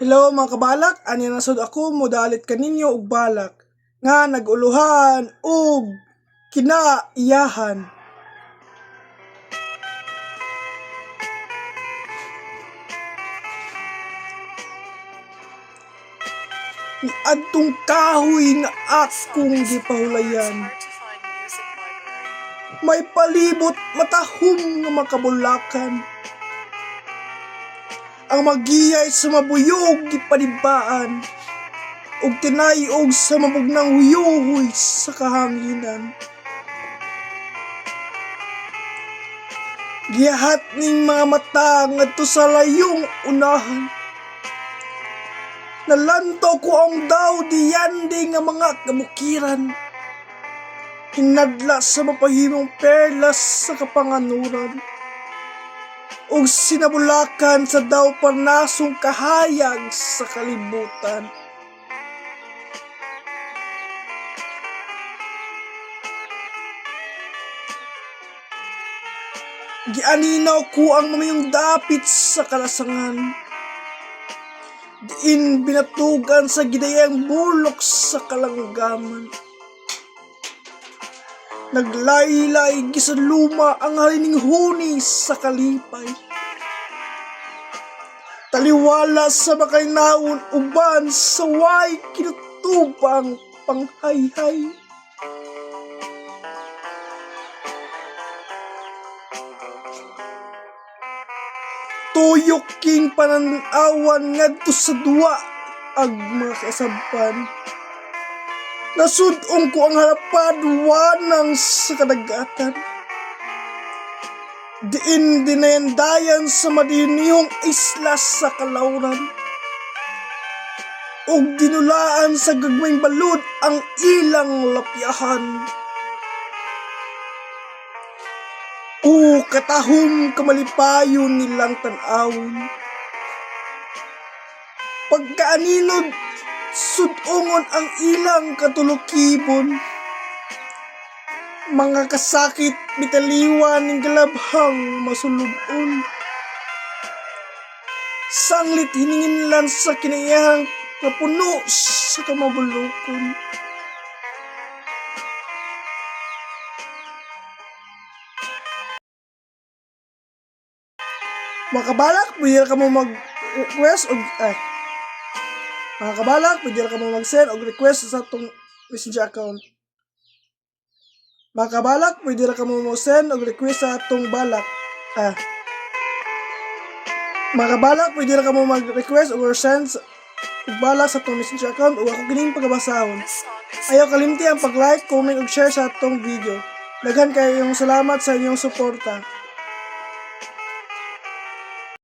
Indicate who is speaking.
Speaker 1: Hello, mga kabalak, ani na sud ako modalit kaninyo og balak nga naguluhan og kinaiyahan. Adtong kahoy nga akong gipahulayan. May palibot matahom nga makabulakan. Ang magiyay sa mabuyog gipanibaan ug tinayog sa mabugnang huyuhoy sa kahanginan. Gihat ning mga mata ngadto sa layong unahan. Nalantaw ko ang daw diyandi nga mga kabukiran. Hinadla sa mapahimong perlas sa kapanganuran. Ug sinabulakan sa daw parnasong kahayag sa kalibutan. Gianinaw ko ang mamayong dapit sa kalasangan. Diin binatugan sa gidayang bulok sa kalanggaman. Naglaylay gisaluma ang harining huni sa kalipay. Taliwala sa makalinaon uban sa way kinutubang panghayhay. Tuyok king pananawan ngadto sa duwa ag mga kasaban. Nasudong ko ang harapad wanang sa kadagatan. Diin dinayandayan sa madinihong isla sa kalawran. Ug dinulaan sa gagmayng balud ang ilang lapyahan. O katahom kamalipayon nilang tan-awon. Pagkaaninod, sudongon ang ilang katulukibon. Mga kasakit mitaliwan ning galabhang masulubon. Sanglit hininginlan sa kiniyahang kapuno sa kamabulokon. Mga kabalak, pwede ka mo mag-request og eh. Mga kabalak, pwede ka mo mag-send og request sa atong Messenger account. Mga kabalak, pwede ra ka mo mo-send og request sa atong balak. Ah. Mga kabalak, pwede ra ka mo mag-request or send og balak sa atong Messenger account ug ako kining pagabasahon. Ayaw kalimti ang pag-like, comment ug share sa atong video. Daghan kayong salamat sa inyong suporta.